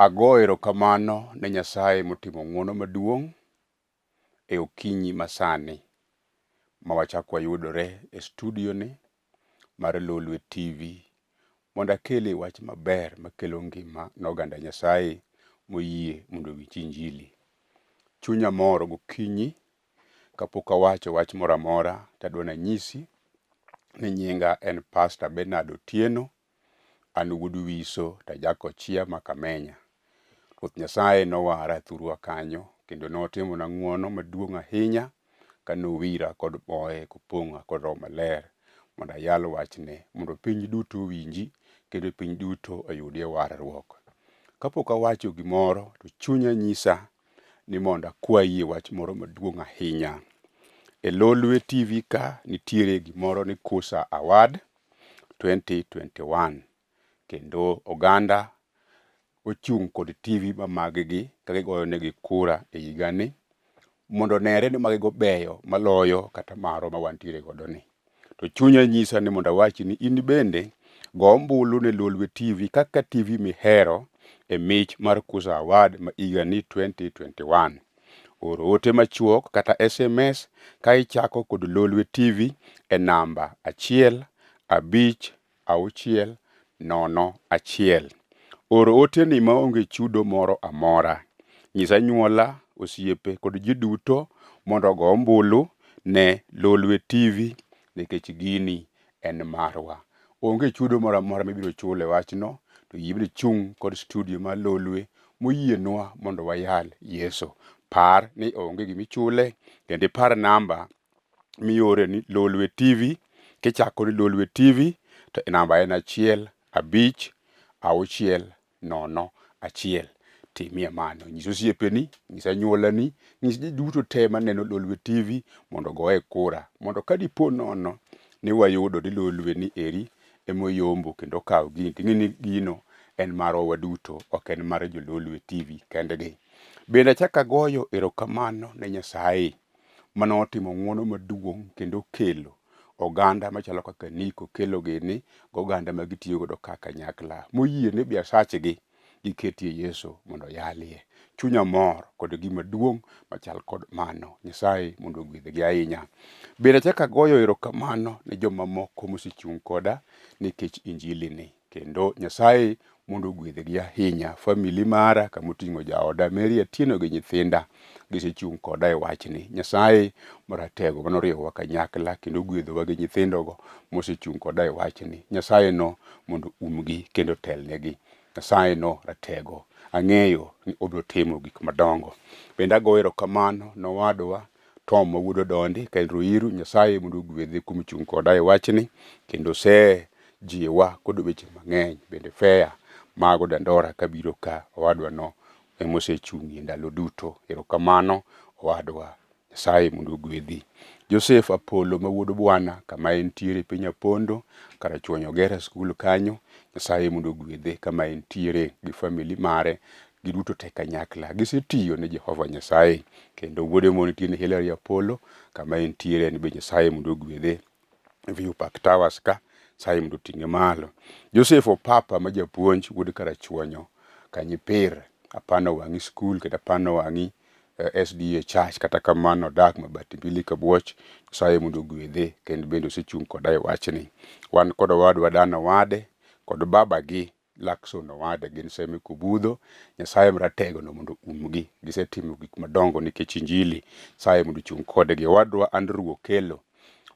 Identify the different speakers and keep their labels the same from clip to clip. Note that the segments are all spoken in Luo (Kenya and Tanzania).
Speaker 1: Ago erokamano ne Nyasaye motimo ng'uono maduong' e okinyi masani ma wachak wayudore e studio ni mar Lolwe TV mondo akelie wach maber makelo ngima ne oganda Nyasaye moyie mondo owinj injili. Chunya mor gokinyi kapok awacho wach moro amora to adwa nanyisi ni nyinga en Pastor Bernard Otieno An wuod Wiso to ajakochia ma Kamenya. Ruoth Nyasaye nowara thurwa kanyo kendo notimona ng'wono maduong' ahinya ka nowira kod boye kopong'a kod Roho Maler mondo ayal wachne mondo piny duto owinji kendo piny duto oyudie warruok. Kapok awacho gimoro to chunya nyisa ni mondo akwayie wach moro maduong' ahinya. E Lolwe TV ka nitiere gimoro ni Kusa Award 2021 kendo oganda ochung' kod TV ma mag-gi ka gigoyo negi kura e higa ni mondo onere ni magigo beyo maloyo kata marwa ma wantiere godo ni. To chunya nyisa ni mondo awachi ni in bende go ombulu ne Lolwe TV kaka TV mihero e mich mar Kuza Award ma higa ni 2021. Or ote machuok kata SMS ka ichako kod Lolwe TV e namba 1 5 6 0 1. Or oteni maonge chudo moro amora. Nyis anyuola, osiepe kod ji duto mondo ogo ombulu ne Lolwe TV nikech gini en marwa. Onge chudo moro amora mibiro chulo e wachno, to yie ibiro chung' kod studio mar Lolwe moyienwa mondo wayal Yesu. Par ni onge gimichule kendo ipar namba miore ni Lolwe TV kichako ni Lolwe TV to namba en 1 5 6 0 1. Timie mano. Nyis osiepeni, nyis anyuolani, nyis ji duto te maneno Lolwe TV mondo ogoye kura. Mondo ka dipo nono ni wayudo ni Lolwe ni eri emoyombo kendo okawo gini ting'e ni gino en marwa waduto ok en mar jo Lolwe TV kendgi. Bende achako agoyo erokamano ne Nyasaye manotimo ng'uono maduong' kendo okelo oganda machalo kaka Nick Okello gini goganda ma gitiyo godo ka kanyakla moyie ni biasachgi giketie Yesu mondo oyalie. Chunya mor kod gima duong' machal kod mano. Nyasaye mondo ogwedhgi ahinya. Bende achako agoyo erokamano ne jomamoko mosechung' koda nikech injili ni. Kendo Nyasaye mondo ogwedhgi ahinya. Family mara kamoting'o jaoda Mary Atieno gi nyithinda gisechung' koda e wachni. Nyasaye maratego manoriwowa kanyakla kendo ogwedhowa gi nyithindogo mosechung' koda e wachni. Nyasaye no mondo umgi kendo otelnegi. Nyasaye no ratego. Ang'eyo ni obiro timo gik madongo. Bende agoyo erokamano ne owadwa Tom ma wuod Odondi ka en Ruiru. Nyasaye mondo ogwedhe kuom chung' koda e wachni kendo osejiwa kod weche mang'eny. Bende Fair mago Dandora kabiro ka owadwa no emosechung'ie ndalo duto. Erokamano owadwa. Nyasaye mondo ogwedhi. Joseph Apollo ma wuod Bwana kama entiere e piny Apondo Karachuonyo Ogera skul kanyo. Nyasaye mondo ogwedhe kama entiere gi family mare giduto te kanyakla. Gisetiyo ne Jehova Nyasaye kendo wuode moro nitie ni Hillary Apollo kama entiere en be Nyasaye mondo ogwedhe. View Park Towers ka Nyasaye mondo oting'e malo. Joseph Opapa ma japuonj wuod Karachuonyo Kanyipir apano wang'i skul kendo apano wang'i SDA Church kata kamano odak Mabati Mbili Kabuoch. Nyasaye mondo ogwedhe kendo bende osechung' koda e wachni. Wan kod owadwa Dan Owade kod babagi Lakson Owade gin Seme Kobudho. Nyasaye maratego no mondo umgi. Gisetimo gik madongo nikech injili. Nyasaye mondo ochung' kodgi. Owadwa Andrew Okello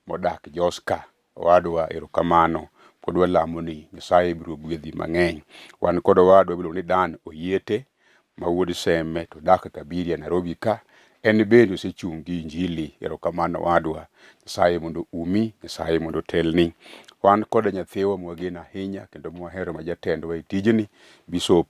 Speaker 1: modak Joska. Owadwa erokamano. Pod walamo ni Nyasaye biro gwedhi mang'eny. Wan kod owadwa miluongo ni Dan Oyiete ma wuod Seme to dak Kabiria Nairobi ka. En bende osechung' gi injili. Erokamano owadwa. Nyasaye mondo umi, Nyasaye mondo otelni. Wan kod nyathiwa mwageno ahinya kendo mwahero ma jatendwa e tijni, Bishop,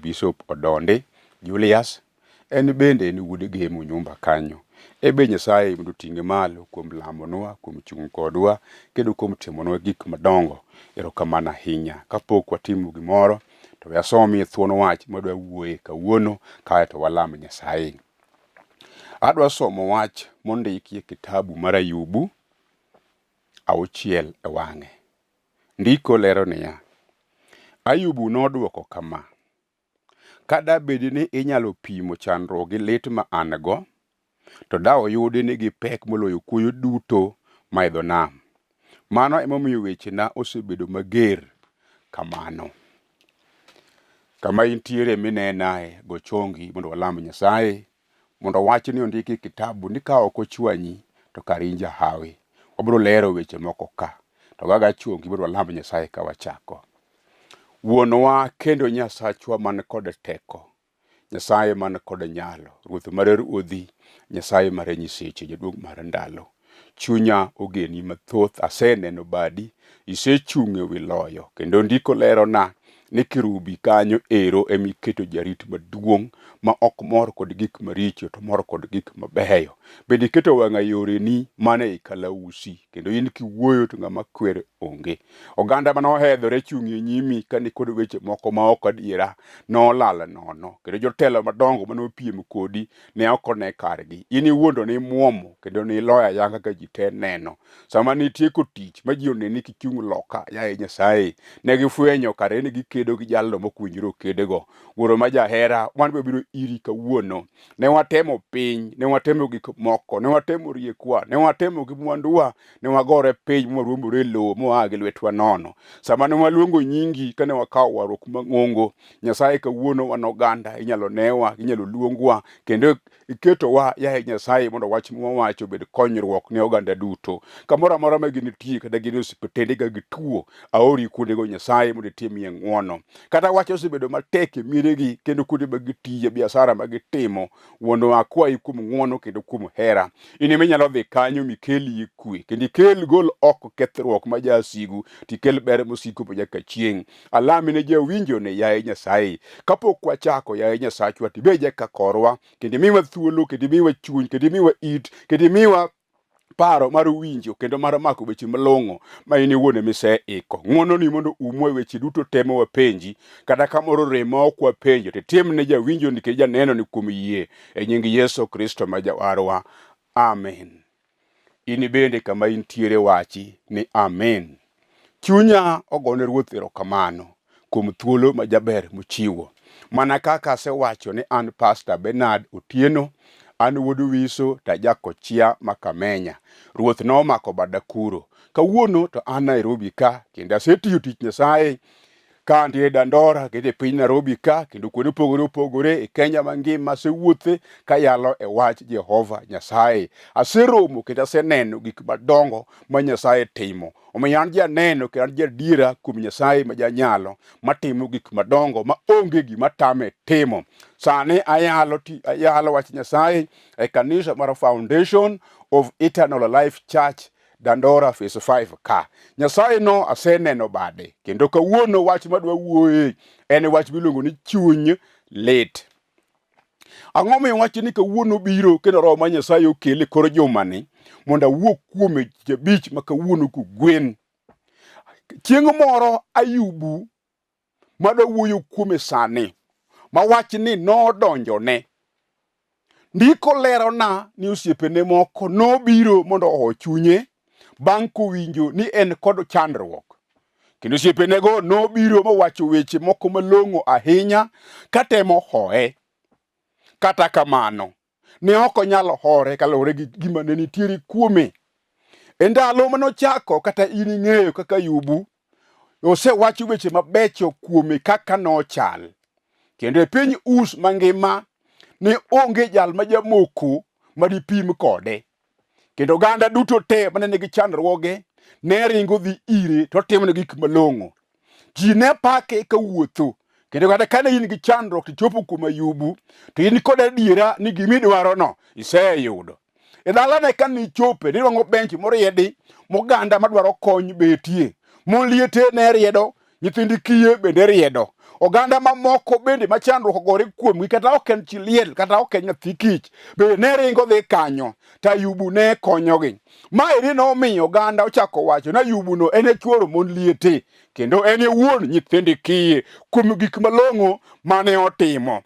Speaker 1: Bishop Odondi Julius. En bende en wuod Gemo nyumba kanyo. E be Nyasaye mondo oting'e malo kuom lamonwa, kuom chung' kodwa, kendo kuom timonwa gik madongo. Erokamano ahinya. Kapok watimo gimoro, to we asomie thuon wach madwa wuoye kawuono, kaeto walam Nyasaye. Adwa somo wach mondiki e kitabu mar Ayubu 6 e wang'e. Ndiko lero niya, Ayubu nodwoko kama, Ka da bedi ni inyalo pimo chandruok gi lit ma an go, to da oyudi ni gipek moloyo kuoyo duto ma e dho nam. Mano emomiyo wechena osebedo mager kamano. Kama intiere minenae, go chongi mondo walam Nyasaye mondo wachni ondiki e kitabu ni ka ok ochwanyi to kare in jahawi. Wabiro lero weche moko ka. To gaga chongi mondo walam Nyasaye ka wachako. Wuonwa kendo Nyasachwa man kod teko, Nyasaye man kod nyalo, Ruoth mar ruodhi, Nyasaye mar nyiseche, jaduong' mar ndalo. Chunya ogeni mathoth, aseneno badi, isechung' e wi loyo, kendo ndiko lerona ni kerubi kanyo ero ema iketo jarit maduong' ma ok mor kod gik maricho to mor kod gik mabeyo. Bende iketo wang'a yoreni mana ei kalausi, kendo in kiwuoyo to ng'ama kwer onge. Oganda mane ohedhore chung' e nyimi ka ni kod weche moko ma ok adiera nolal nono, kendo jotelo madongo mane opiem kodi ne ok one kargi. In iwuon to nimwomo kendo niloyo ayanga ka ji te neno. Sama nitieko tich ma ji oneni kichung' loka, yaye Nyasaye, ne gifwenyo kare ni gikedo gi jalno mok owinjore okedgo. Wuoro ma jahera, wan be wabiro iri kawuono. Ne watemo piny, ne watemo gik moko, ne watemo riekwa, ne watemo gi mwanduwa, ne wagore piny mwaruombore e lowo mwaa gi lwetwa nono. Sama ne waluongo nyingi kane wakawo warruok mang'ongo, Nyasaye kawuono wan oganda, inyalo newa, inyalo luongwa, kendo iketowa yaye Nyasaye mondo wach mwawacho obed konyruok ne oganda duto. Kamoro amora ma ginitie kata gin e osiptende ka gituo, aori kuondego Nyasaye mondo itimie ng'wono. Kata wach osebedo matek e mieregi kendo kuonde ma gitiye, biashara ma gitimo, Wuonwa akwayi kuom ng'wono kendo kuom hera. In ema inyalo dhi kanyo mikelie kwe kendo ikel gol oko kethruok ma jasigu tikel ber mosiko ma nyaka chieng'. Alami ne jawinjo ne yaye Nyasaye. Kapok wachako yaye Nyasachwa tibed jaka korwa kendo imiwa thuolo kendo imiwa chuny kendo imiwa it kendo imiwa paro mar winjo kendo mar mako weche malong'o ma in iwuon ema iseiko. Ng'wononi mondo umwa e weche duto te ma wapenji, kata kamoro rem ma ok wapenjo, to itim ne jawinjo nikech janeno ni kuom yie e nying Yesu Kristo ma Jawarwa. Amen. In bende kama intiere wachi ni amen. Chunya ogone Ruoth erokamano kuom thuolo ma jaber mochiwo. Mana kaka asewacho ni an Pastor Bernard Otieno, an wuod Wiso to ajakochia ma Kamenya. Ruoth nomako bada kuro. Kawuono to an Nairobi ka kendo asetiyo tich Nyasaye ka antie Dandora kendo e piny Nairobi ka kendo kuonde opogore opogore e Kenya mangima asewuothe kayalo e wach Jehova Nyasaye. Aseromo kendo aseneno gik madongo ma Nyasaye timo. Omiyo an janeno kendo an jadiera kuom Nyasaye ma janyalo matimo gik madongo ma onge gima tame timo. Sani ayalo, ti, ayalo wach Nyasaye e kanisa mar Foundation of Eternal Life Church Dandora Phase 5 ka. Nyasaye no aseneno bade kendo kawuono wach madwa wuoye en wach miluongo ni chuny lit. Ang'o miyo wach ni kawuono biro kendo roho ma Nyasaye okele kor jumani mondo awuo kuome tich abich ma kawuono kogwen. Chieng' moro Ayubu madwa wuoyo kuome sani ma wach ni nodonjone. Ndiko lerona ni osiepene moko nobiro mondo oho chunye bang' kowinjo ni en kod chandruok. Kendo osiepenego nobiro mowacho weche moko malong'o ahinya katemo hoye. Kata kamano, ne ok onyal hore kaluwore gi gima ne nitiere kuome. E ndalo ma nochako kata in ing'eyo kaka Ayubu osewach weche mabecho kuome kaka nochal. Kendo e piny Uz mangima ne onge jal ma jamoko ma dipim kode. Kendo oganda duto te mane nigi chandruoge ne ringo dhi ire to otimone gik malong'o. Ji ne pake ka wuotho. Kendo kata kane in gi chandruok to ichopo kuom Ayubu, to in kod adiera ni gima idwarono iseyudo. E dalane ka nichope, nirwang'o bench moriedi, moganda madwaro kony betie. Mon liete ne riedo, nyithind kiye bende riedo. Oganda mamoko bende ma chandruok ogore kuomgi kata ok en chi liel kata ok en nyathi kich bende ne ringo dhi kanyo to Ayubu ne konyogi. Ma eri nomiyo oganda ochako wacho ni Ayubu no en e chuoro mon liete kendo en e wuon nyithind kiye kuom gik malong'o mane otimo.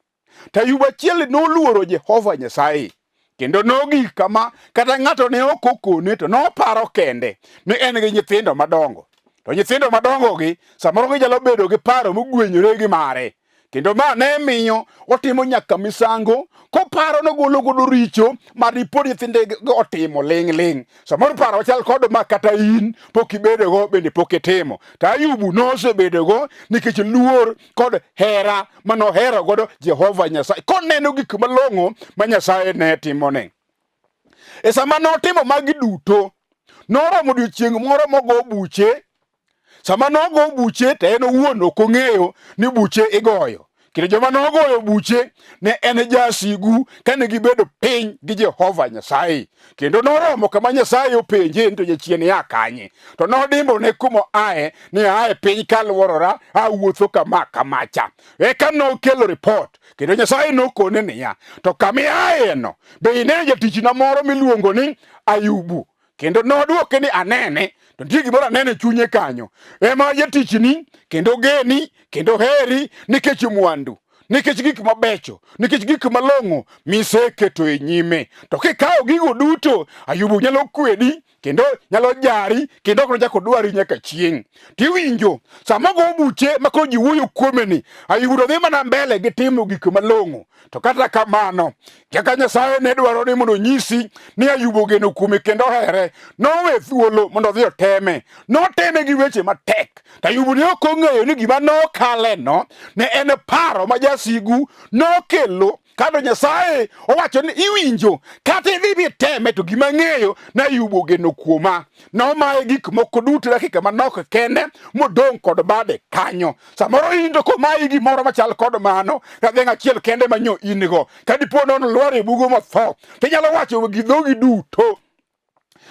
Speaker 1: To Ayub achiel noluoro Jehova Nyasaye kendo nogik kama kata ng'ato ne ok okone to noparo kende ni en gi nyithindo madongo. To nyithindo madongogi samoro ginyalo bedo gi paro mogwenyore gi mare. Kendo ma ne miyo otimo nyaka misango koparo nogolo godo richo ma dipo nyithinde otimo ling' ling'. Samoro paro machal kod ma kata in pok ibedogo bende pok itimo. To Ayubu nosebedogo nikech luor kod hera manohero godo Jehova Nyasaye koneno gik malong'o ma Nyasaye ne timone. E sama notimo magi duto, noromo odiechieng' moro mogo buche. Sama nogo buche to en owuon ok ong'eyo ni buche igoyo. Kendo joma nogoyo buche ne en jasigu kane gibedo piny gi Jehova Nyasaye. Kendo noromo kama Nyasaye openje ni to jachien ya kanye. To nodimbo ne kuma aye ni aye piny kaluorora awuotho kama kamacha. Eka nokelo ripot kendo Nyasaye nokone niya, to kama iayeno be ineno jatichna moro miluongo ni Ayubu? Kendo nodwoke ni anene, to nitie gimoro anene e chunye kanyo. Ema jatichni kendo geni kendo heri nikech mwandu, nikech gik mabecho, nikech gik malong'o miseketo e nyime. To kikawo gigo duto, Ayubu nyalo kwedi kendo nyalo jari kendo ok nochak odwari nyaka chieng'. Tiwinjo sama go buche ma koro ji wuoyo kuome ni Ayubu to dhi mana mbele gi timo gik malong'o. To kata kamano, kaka Nyasaye ne dwaro ni mondo onyisi ni Ayubu ogeno kuome kendo ohere, nowe thuolo mondo odhi oteme. Noteme gi weche matek. To Ayubu ne ok ong'eyo ni gima nokaleno ne en paro ma jasigu nokelo kando Nyasaye owacho ni iwinjo kata idhi miteme to gima ng'eyo ni Ayubu ogeno kuoma. Nomaye gik moko duto dakika manok kende modong' kod bade kanyo. Samoro in to komayi gimoro machal kod mano, ka dhiang' achiel kende ma nyo in go, ka dipo nono lwar e bugo motho, tinyalo wacho gi dhogi duto.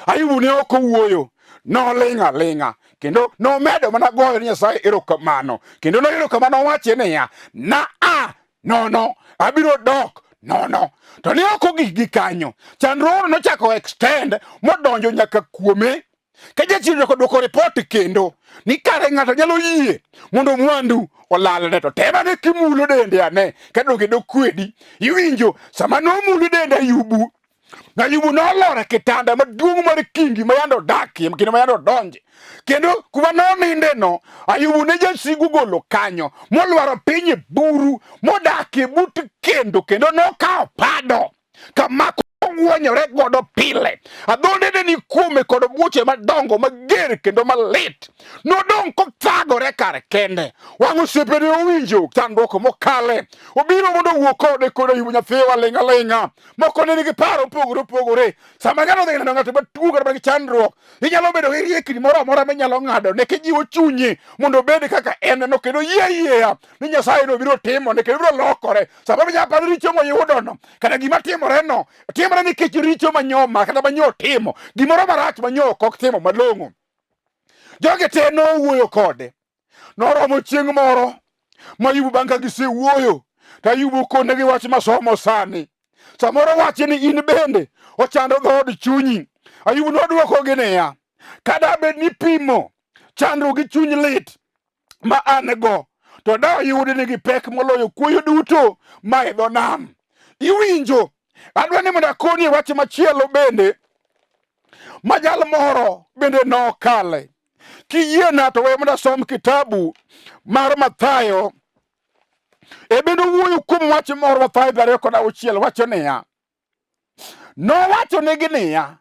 Speaker 1: Ayubu ne ok owuoyo, noling' aling'a, kendo nomedo mana goyo ni Nyasaye erokamano. Kendo noerokamano owache niya, na a nono, abiro dok nono. To ne ok ogik gi kanyo. Chandruogno nochako extend modonjo nyaka kuome. Ka jachien ochako dwoko ripot kendo ni kare ng'ato nyalo yie mondo mwandu olalne to tem ane kimulo dende ane ka donge dokwedi. Iwinjo sama nomulo dende Ayubu, Ayubu nolor e kitanda maduong' mar kingi ma yande odakie kendo ma yande odonje. Kendo kuma nonindeno, Ayubu ne jasigu golo kanyo molwaro piny e buru modakie but kendo kendo nokawo pado kama ogwonyore godo pile. Adhonde ne ni kuome kod buche madongo mager kendo malit. Nodong' kothagore kar kende. Wang' osiepene owinjo chandruok mokale. Obiro mondo owuo kode kod Ayubu nyathiwa ling' aling'a. Moko ne nigi paro opogore opogore. Sama ng'ato odhi neno ng'ato matuo kata man gi chandruok, inyalo bedo gi riekni moro amora minyalo ng'ado ne kijiwo chunye mondo obed kaka en no kendo yie ayieya ni Nyasaye no biro timo ne kendo biro lokore. Samoro inyalo paro richo moyudono kata gima timoreno timore nikech richo manyoma kata manyo timo gimoro marach manyo ok otimo malong'o. Jogi te nowuoyo kode. Noromo chieng' moro ma Ayubu bang' ka gisewuoyo to Ayubu okonegi wach masomo sani. Samoro wache ni in bende ochando dhood chunyi. Ayubu nodwokogi niya, ka dabed ni pimo chandruok gi chuny lit ma an go to da oyudi ni gi pek moloyo kuoyo duto ma e dho nam. Iwinjo? Adwa ni mondo akonie wach machielo bende ma jal moro bende nokale. Kiyiena to we mondo asom kitabu mar Mathayo. E bende owuoyo kuom wach moro Mathayo 26 wacho niya, Nowachonegi niya,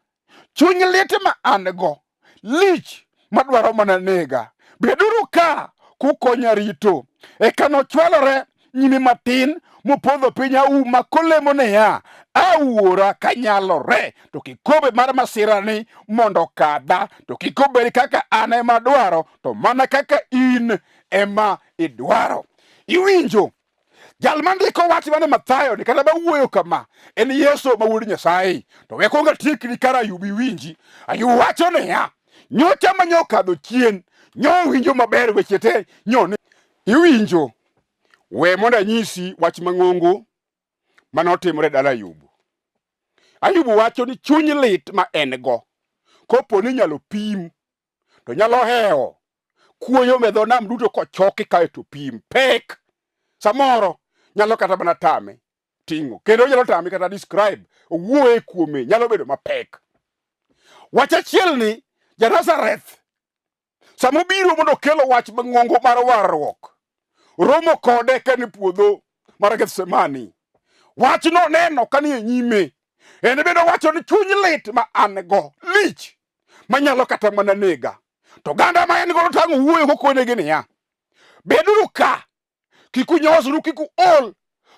Speaker 1: chuny lit ma an go lich madwaro mana nega. Beduru ka kukonya rito. Eka nochwalore nyime matin mopodho piny auma kolemo niya, A Wuora, kanyalore, to kikombe mar masirani mondo okadha, to kik obed kaka an ema adwaro, to mana kaka in ema idwaro. Iwinjo? Jal mandiko wach mane Mathayo ni kata mawuoyo kama en Yesu ma wuod Nyasaye. To we kwongo atiekni kar Ayub iwinji. Ayub wacho niya, nyocha ma nyokadho chien, nyo winjo maber weche te nyo ni iwinjo. We mondo anyisi wach mang'ongo mane otimore e dala Ayubu. Ayubu wacho ni chuny lit ma en go kopo ni inyalo pim to nyalo hewo kuoyo me dho nam duto kochoki kae to pim pek samoro nyalo kata mana tame ting'o kendo nyalo tame kata describe owuoye kuome nyalo bedo mapek. Wach achiel ni ja-Nazareth sama obiro mondo okelo wach mang'ongo mar warruok. Romo kode ka ni puodho mar Gethsemane. Wachno neno ka ni e nyime. En bende owacho ni chuny lit ma an go lich manyalo kata mana nega. To oganda ma en godo tang'o wuoyo kokonegi niya, beduru ka, kik unyosru, kik uol,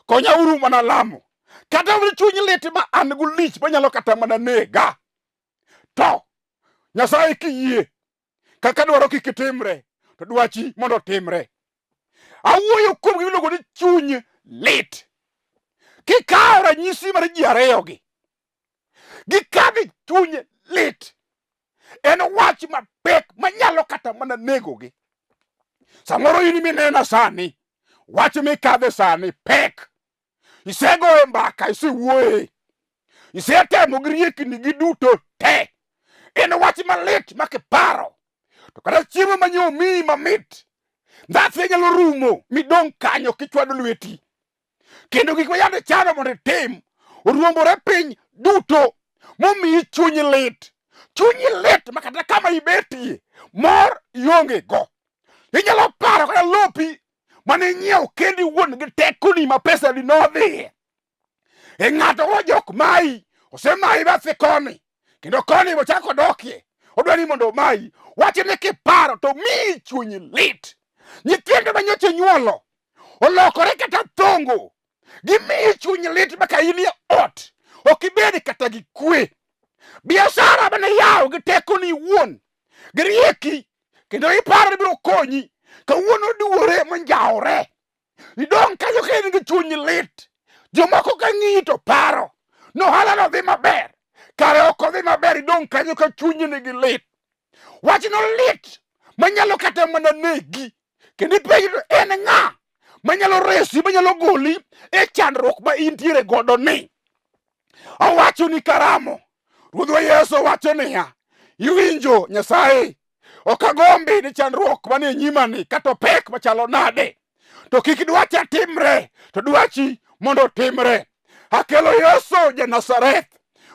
Speaker 1: konyauru mana lamo. Kata ni chuny lit ma an go lich manyalo kata mana nega. To Nyasaye kiyie kaka dwaro kik timre, to dwachi mondo otimre. Awuoyo kuom gima iluongo ni chuny lit. Kikawo ranyisi mar ji ariyogi, gikadhe chuny lit. En wach mapek manyalo kata mana negogi. Samoro in minena sani, wach mikadhe sani pek. Isegoye mbaka, isewuoye, isetemo gi riekni gi duto te. En wach malit ma kiparo to kata chiemo ma nyo omiyi mamit ndhathe nyalo rumo midong' kanyo kichwado lweti kendo gik ma yande chano mondo itim oruombore piny duto momiyi chuny lit chunyi lit ma kata kama ibetie mor ionge go inyalo paro kata lopi mane inyiewo kendi wuon gi tekoni ma pesa di nodhiye e ng'ato go jok mayi osemayi bathe koni kendo koni bochako dokie odwa ni mondo omayi wach ni kiparo to miyi chunyi lit nyithindo ma nyocha inyuolo olokore kata thongo gimiyi chuny lit maka in e ot ok ibed kata gi kwe biashara mane yawo gi tekoni iwuon gi rieki kendo iparo ni biro konyi kawuono oduwore monjawore idong' kanyo ka in gi chuny lit jomoko ka ng'iyi to paro nohala no dhi maber kare ok odhi maber idong' kanyo ka chunyi nigi lit wachno lit manyalo kata mana negi kendo ipenjo to en ng'a manyalo resi manyalo goli e chandruok ma intiere godo ni awacho ni karamo ruodhwa yesu wacho niya iwinjo nyasaye ok agombi ni chandruok manie nyimani kata opek machalo nade to kik dwacha timre to dwachi mondo otimre akelo yesu ja nazareth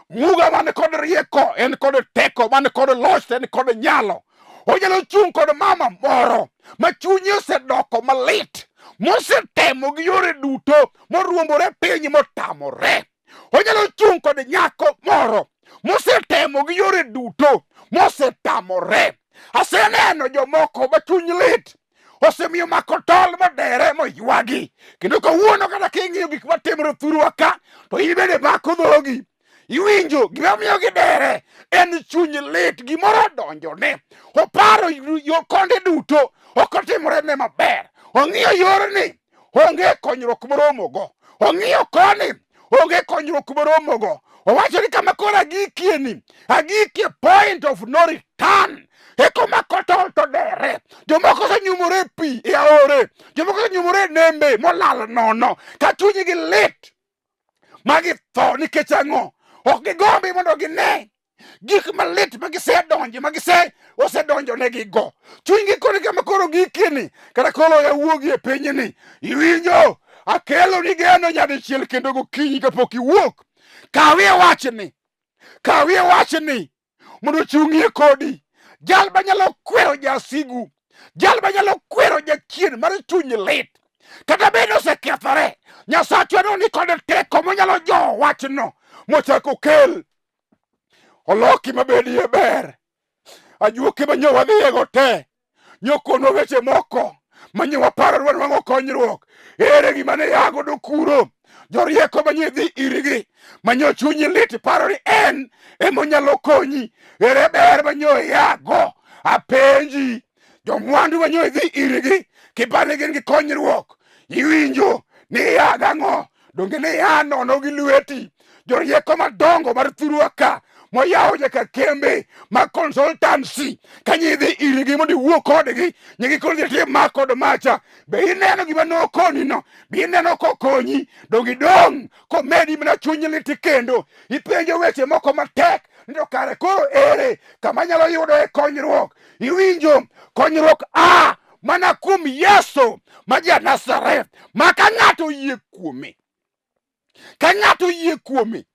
Speaker 1: muga man kod rieko en kod teko man kod loch en kod nyalo onyalo chung' kod mama moro ma chunye osedoko malit mosetemo gi yore duto moruombore piny motamore onyalo chung' kod nyako moro mosetemo gi yore duto mosetamore aseneno jomoko ma chuny lit osemiyo mako tol modere moywagi kendo kawuono kata king'iyo gik matimore thurwa ka to in bende mako dhogi iwinjo gima miyo gidere en chuny lit gimoro odonjone oparo yo konde duto ok otimore ne maber ong'iyo yorni onge konyruok moromogo ong'iyo koni onge konyruok moromogo owacho ni kama koro agikie ni agikie point of no return eko mako tol to dere jomoko osenyumore e pi e aore jomoko osenyumore e nembe molal nono ka chunygi lit ma githo nikech ang'o ok gigombi mondo gine gik malit ma gisedonje ma gise osedonjo ne gigo chunygi koro kama koro gikini kata koro awuogi e pinyni iwinjo akelo ni geno nyadichiel kendo gokinyi kapok iwuok kawie wachni kawie wachni mondo ochung'ie kodi jal manyalo kwero jasigu jal manyalo kwero jachien mar chuny lit kata bed osekethore nyasachwa no ni kod teko monyalo jowo wachno mochak okel oloki mabedie ber ajuoke ma nyo wadhiyego te nyokonwa weche moko manyo waparo ni wanwang'o konyruok ere gima ne ya godo kuro jorieko manyo idhi irgi manyo chunyi lit paro ni en emonyalo konyi ere ber manyo iyago apenji jomwandu manyo idhi irgi kiparo ni gin gi konyruok iwinjo ni iya gang'o donge ne iya nono gi lweti jorieko madongo mar thurwa ka moyawo nyaka kembe mag consultancy ka nyidhi irgi mondo iwuo kodgi nyigi koro dhi tim ma kod macha be ineno gima nokoni no be ineno kokonyi donge idong' komedi mana chuny liti kendo ipenjo weche moko matek ni to kare koro ere kama anyalo yudoe konyruok iwinjo konyruok a mana kuom Yesu ma ja Nazareth ma ka ng'ato oyie kuome ka ng'ato oyie kuome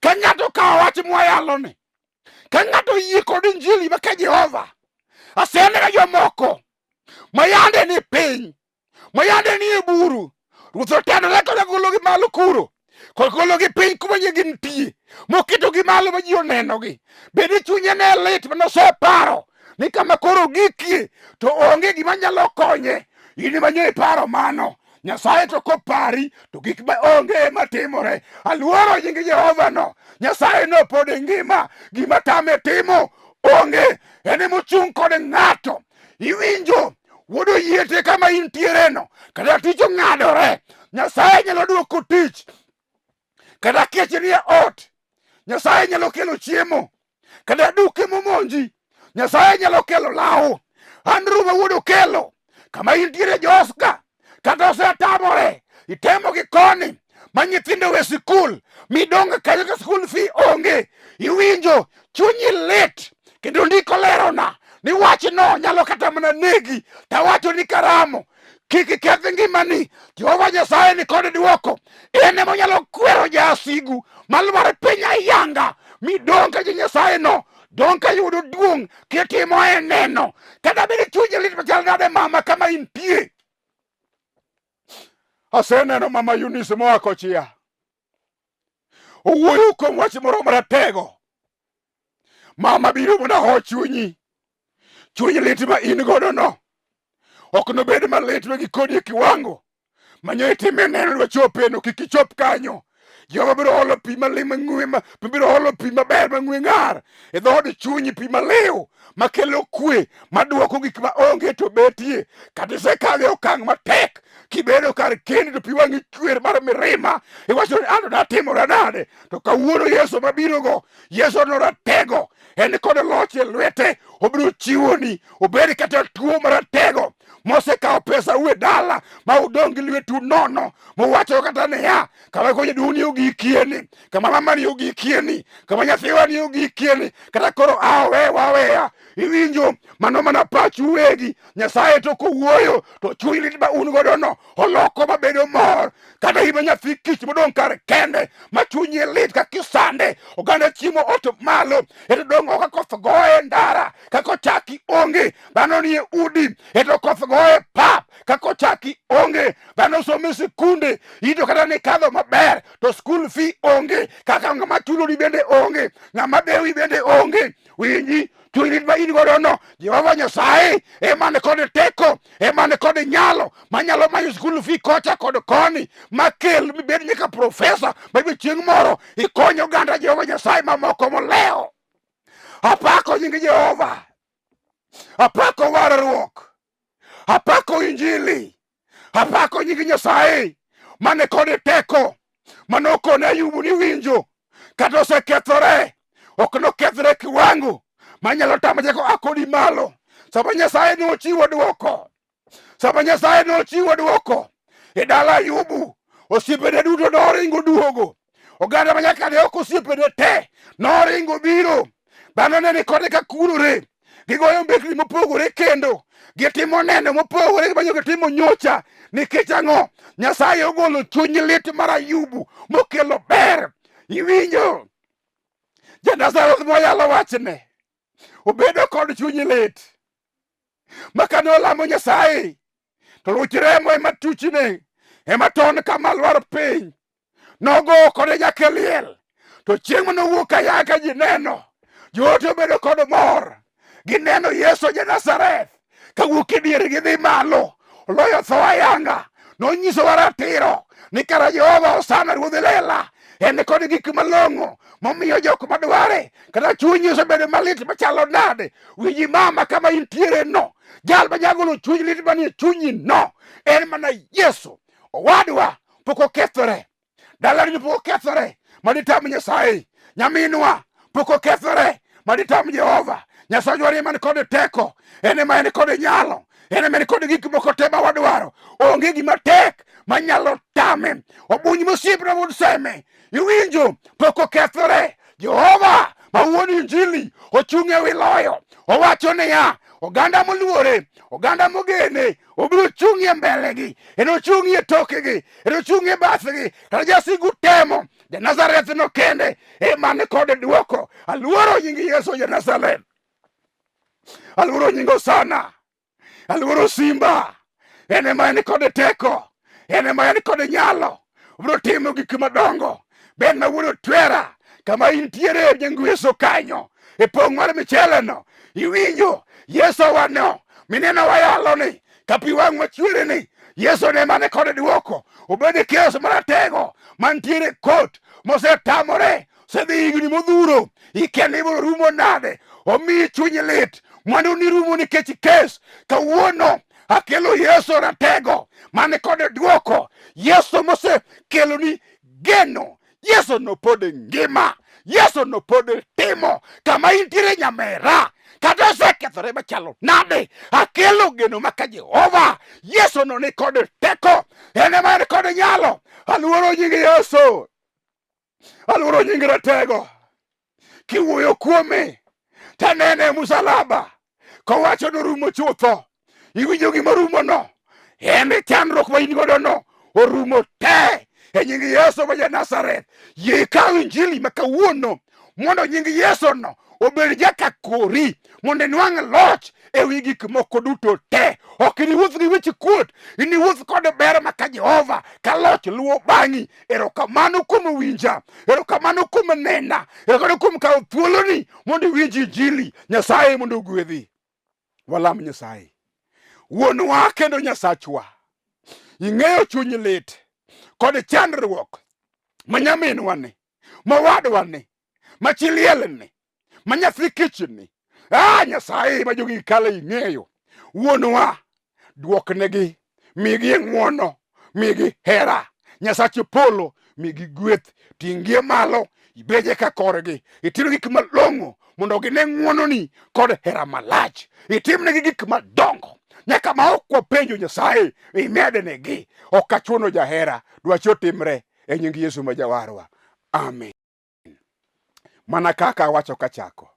Speaker 1: ka ng'ato okawo wach mwayaloni ka ng'ato oyie kod injili ma ka Jehova aseneno jomoko ma yande ni piny Mayande nie buru. Ruoth otenore kod gologi malo kuro. Kod gologi piny kuma nye gintie. Moketogi malo ma ji onenogi. Bende chunye ne lit mane oseparo ni kama koro gikie to onge gima nyalo konye. In ema nyo iparo mano. Nyasaye to kopari to gik ma onge ema timore. Aluoro nying Jehova no. Nyasaye no pod ngima. Gima tame timo onge. En ema ochung' kod ng'ato. Iwinjo wuod oyiete kama intiereno kata tich ong'adore. Nyasaye nyalo duoko tich. Kata kech nie ot. Nyasaye nyalo kelo chiemo. Kata duke momonji. Nyasaye nyalo kelo law. Andrew ma wuod Okelo kama intiere Joska kata osetamore itemo gi koni ma nyithindo we sikul midong' kanyo ka sikul fi onge iwinjo chunyi lit kendo ndiko lerona ni wachno nyalo kata mana negi tawacho ni karamo kik iketh ngimani Jehova Nyasaye ni kod dwoko en ema onyalo kwero jasigu malwar piny ayanga midong' ka Nyasaye no dong' ka yudo duong' kitimo e neno kata bed chunyi lit machal nade mama kama intie aseneno mama Eunice moa kochia owuoyo kuom wach moro maratego mama biro mondo aho chunyi chuny lit ma in godo no ok nobed malit ma gikoni e kiwango manyo itime neno dwa chopeno kik ichop kanyo Jehova biro olo pi maling' mang'we ma biro olo pi maber mang'we ng'ar e dhood chunyi pi maliw makelo kwe maduoko gik ma onge to betie kata isekadho e okang' matek kibedo kar kendi to pi wang'i chwer mar mirima iwacho ni anto natimora nade to kawuono Yesu mabirogo Yesu noratego en kod loch e lwete obiro chiwoni obed kata tuo maratego mosekawo pesa u e dala ma udong' gi lwetu nono mowacho kata niya kama ko jaduong' ni ogikieni kama mama ni ogikieni kama nyathiwa ni ogikieni kata koro a owewa aweya iwinjo mano mana pachu uwegi nyasaye to kowuoyo to chuny lit ma un godo no oloko mabedo mor kata ima nyathi kich modong' kar kende ma chunye lit ka kisande oganda chiemo ot malo eto dong' oko koth goye ndara kaka ochaki onge dhano nie udi eto koth goye pap kaka ochaki onge dhano somo e sikunde ito kata nikadho maber to skul fee onge kaka ng'ama chuloni bende onge ng'ama dewi bende onge winji chuny lit ma in godo no Jehova Nyasaye ema ni kod teko ema ni kod nyalo manyalo manyo skul fee kocha kod koni makel mibed nyaka profesa mabe chieng' moro ikony oganda Jehova Nyasaye mamoko molewo. Apako nying Jehova, apako warruok, apako injili, apako nying Nyasaye mane kod teko mane okone Ayubu ni winjo kata osekethore ok nokethre kiwango manyalo tamo teko akodi malo. Sama Nyasaye nochiwo dwoko, sama Nyasaye nochiwo dwoko e dala Ayubu, osiepene duto noringo duogo. Oganda ma nyaka ne ok osiepene te noringo biro. Dhano ne ni kode ka kulore, gigoyo mbekni mopogore kendo gitimo neno mopogore gimanyo gitimo nyocha. Nikech ang'o? Nyasaye ogolo chuny lit mar Ayubu mokelo ber. Iwinjo? Ja-Nazareth mwayalo wachne obedo kod chuny lit ma kane olamo Nyasaye to luch remo ema tuchne ema ton kama lwar piny nogo kode nyaka e liel to chieng' mane owuok kayaka ka ji neno joote obedo kod mor gineno Yesu ja Nazareth kawuok e diere gidhi malo oloyo tho ayanga nonyisowa ratiro ni kara Jehova osana ruodh lela en kod gik malong'o momiyo jok madware kata chunyi osebedo malit machalo nade winji mama kama intiere no jal manyagolo chuny lit manie chunyi no en mana Yesu owadwa pok okethore dalani pok okethore maditam Nyasaye nyaminwa pok okethore maditam Jehova Nyasachwa ni man kod teko en ema en kod nyalo en ema en kod gik moko te ma wadwaro onge gima tek manyalo tame obuny mosiepna wuod seme iwinjo pok okethore Jehova ma wuon injili ochung' e wi loyo owacho niya oganda moluore oganda mogene obiro chung' e mbelegi enochung' e tokegi enochung' e bathgi kata jasigu temo ja-Nazareth no kende ema ni kod dwoko aluoro nying Yesu ja-Nazareth aluoro nying Hosana aluoro simba. En ema en kod teko, en ema en kod nyalo, obiro timo gik madongo. Ben ma wuod Otwera, kama intiere nyangweso kanyo, e pong' mar micheleno, iwinjo Yesu wano mineno wayalo ni ka pi wang' machwere ni Yesu ne mane kod dwoko, obed e kes maratego mantiere kot mosetamore osedhi higni modhuro, ikia ni ibiro rumo nade, omiyi chuny lit, mwandu ni rumo nikech kes. Kawuono akelo Yesu ratego mane kod dwoko, Yesu mosekeloni geno, Yesu no pod ngima, Yesu no pod timo. Kama intiere nyamera, kata osekethore machalo nade, akelo geno maka Jehova. Yesu no ni kod teko, en ema en kod nyalo. Aluoro nying Yesu, aluoro nying ratego. Kiwuoyo kuome tanene e musalaba kowacho norumo chutho. Iwinjo gima orumono? En e chandruok ma in godo no orumo te e nying Yesu ma ja Nazareth. Yie ikaw injili ma kawuono mondo nying Yesu no obed jaka kori mondo inwang' loch e wi gik moko duto te. Ok iniwuoth gi weche kuot, iniwuoth kod ber ma ka Jehova ka loch luwo bang'i. Erokamano kuom winja, erokamano kuom nena, erokamano kuom kawo thuoloni mondo iwinj injili. Nyasaye mondo ogwedhi. Walam Nyasaye. Wuonwa kendo Nyasachwa, ing'eyo chuny lit kod chandruok ma nyaminwa ni, ma wadwa ni, ma chi liel ni, ma nyathi kich ni. Ah, Nyasaye ma jogi kale ing'eyo. Wuonwa, duoknegi, migi ng'wono, migi hera. Nyasach polo, migi gweth, ting'gi malo, ibeje ka korgi, itim gik malong'o mondo gine ng'wononi kod hera malach. Itimnegi gik madongo nyaka ma ok wapenjo Nyasaye imednegi. Ok achuno jahera, dwachi otimre e nying Yesu ma Jawarwa. Amen. Mana kaka awacho kachako,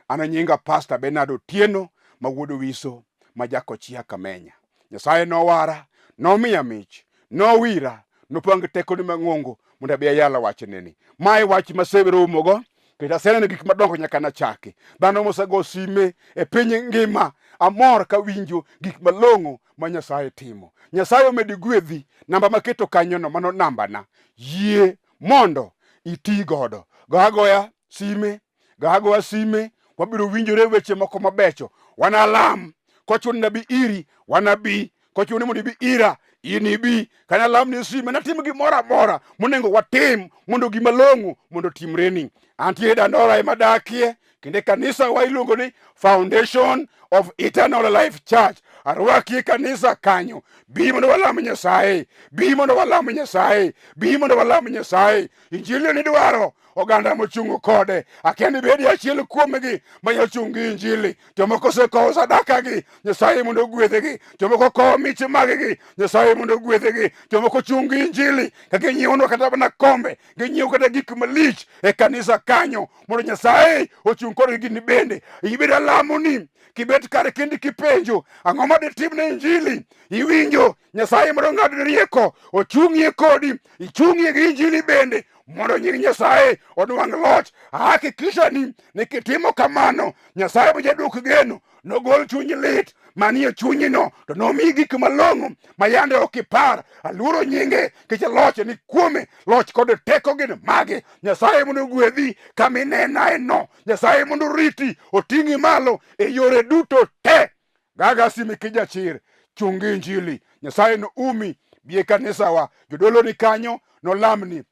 Speaker 1: an nyinga Pastor Bernard Otieno ma wuod Owiso ma Jakochia Kamenya. Nyasaye nowara, nomiya mich, nowira, nopang tekone mang'ongo mondo abi ayal wachneni. Mae wach maseromogo kendo aseneno gik madongo nyaka nachaki. Dhano mosego sime e piny ngima, amor kawinjo gik malong'o ma Nyasaye timo. Nyasaye omedi gwedhi. Namba maketo kanyono, mano nambana. Yie mondo iti godo. Go agoya sime, go agoya sime, wabiro winjore weche moko mabecho. Wanalam, kochuno ni abi iri, wanabi, kochuno ni mondo ibi ira, in ibi. Kana lam ni sime, natim gimoro amora monego watim mondo gima long'o mondo otimreni. Antie Dandora ema dakie, kendo e kanisa wa iluongo ni Foundation of Eternal Life Church. Arwaki e kanisa kanyo. Bi mondo walam Nyasaye, bi mondo walam Nyasaye, bi mondo walam Nyasaye. Injili ni dwaro oganda mochung' kode. Akia ni bedi achiel kuomgi ma ochung' gi injili. Jomoko osekowo sadaka gi, Nyasaye mondo ogwedhgi. Jomoko kowo mich maggi, Nyasaye mondo ogwedhgi. Jomoko chung' gi injili ka ginyiewonwa kata mana kombe, ginyiewo kata gik malich e kanisa kanyo mondo Nyasaye ochung' kodgi gin bende. Ibed alamoni kibet kar kendi kipenjo ang'o ma ditim ne injili, iwinjo Nyasaye mondo ong'adni rieko, ochung'ie kodi, ichung'ie gi injili bende mondo nying Nyasaye onwang' loch. Ahakikisha ni ni kitimo kamano, Nyasaye ma jaduok geno nogol chuny lit manie chunyino to nomiyi gik malong'o ma yande ok ipar. Aluoro nyinge nikech loch ni kuome, loch kod teko gin mage. Nyasaye mondo ogwedhi kama inenaeno. Nyasaye mondo oriti, oting'i malo e yore duto te. Gaga simi kijachir, chung' gi injili. Nyasaye noumi, bi e kanisawa. Jodolo ni kanyo, nolamni.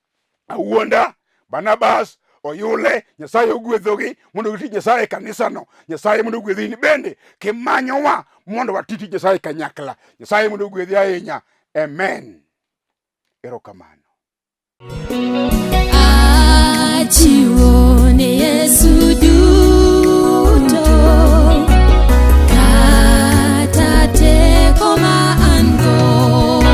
Speaker 1: Awuonda, Barnabas, Oyule, Nyasaye ogwedhogi mondo giti Nyasaye e kanisano. Nyasaye mondo ogwedhi in bende kimanyowa mondo wati tij Nyasaye kanyakla. Nyasaye mondo ogwedhi ahinya. Amen. Erokamano.